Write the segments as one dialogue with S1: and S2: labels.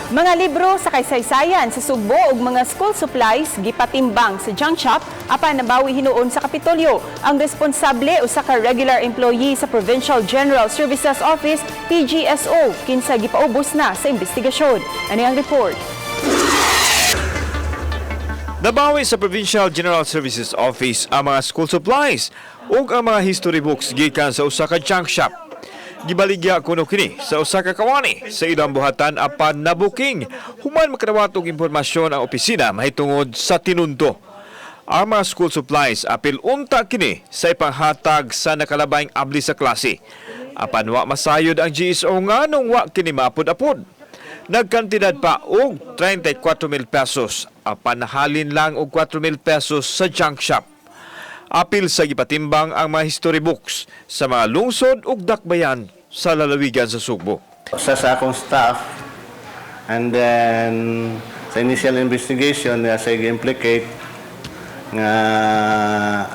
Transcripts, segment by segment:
S1: Mga libro sa kaysaysayan sa Sugbo ug mga school supplies gipatimbang sa junk shop apan nabawi hinuon sa Kapitolyo. Ang responsable, usa ka regular employee sa Provincial General Services Office, PGSO, kinsa gipaubos na sa investigasyon. Ani ang report.
S2: Nabawi sa Provincial General Services Office ang mga school supplies ug ang mga history books gikan sa usa ka junk shop. Gibaligya kuno kini sa usa ka kawani sa ilang buhatan apan nabuking human makadawat og impormasyon ang opisina mahitungod sa tinunto. Ang mga school supplies, apil unta kini sa ipanghatag sa nakalabayng abli sa klase. Apan wa masayod ang GSO nganong wa kini maapod-apod. Nagkantidad pa og 34,000 pesos apan nahalin lang og 4,000 pesos sa junk shop. Apil sa gipatimbang ang mga history books sa mga lungsod ug dakbayan sa lalawigan sa Sugbo.
S3: Sa akong staff and then sa initial investigation niya sa implicate nga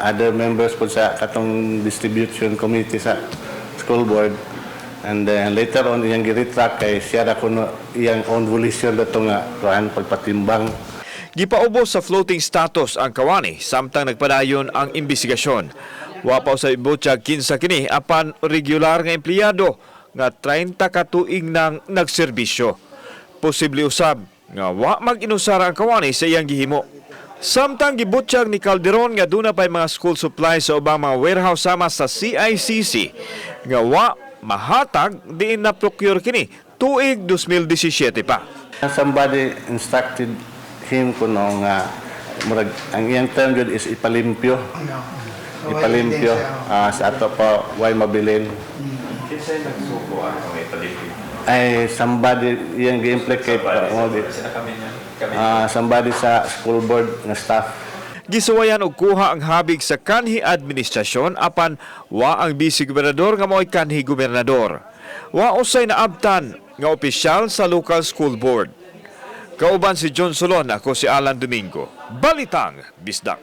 S3: other members po sa katong distribution committee sa school board, and then later on iyang gi-retract kay siya ra kuno iyang own volition dato nga kuan pagpatimbang.
S2: Gipaubos sa floating status ang kawani samtang nagpadayon ang investigasyon. Wa pa usab ibutyag kinsa kini apan regular nga empleyado nga 30 ka tuig nang nagserbisyo. Posible usab nga wa mag-inusara ang kawani sa iyang gihimo. Samtang gibutyag ni Calderon nga duna pay mga school supplies sa ubang mga warehouse sama sa CICC nga wa mahatag diin na procure kini tuig 2017 pa.
S3: Somebody instructed him kuno nga murag ang iyang term jud is ipalimpyo. Ipalimpyo sa ato pa way mabilin.
S4: Kinsa nagsuko ang may palimpyo?
S3: Ay, somebody iyang gi-implicate mo di.
S4: Sila kami niya. Kami.
S3: Somebody sa school board nga staff.
S2: Gisuwayan og kuha ang habig sa kanhi administrasyon apan wa ang vice gobernador nga mao'y kanhi gobernador. Wa usay naabtan nga opisyal sa local school board. Kauban si John Solon, ako si Alan Domingo. Balitang Bisdak.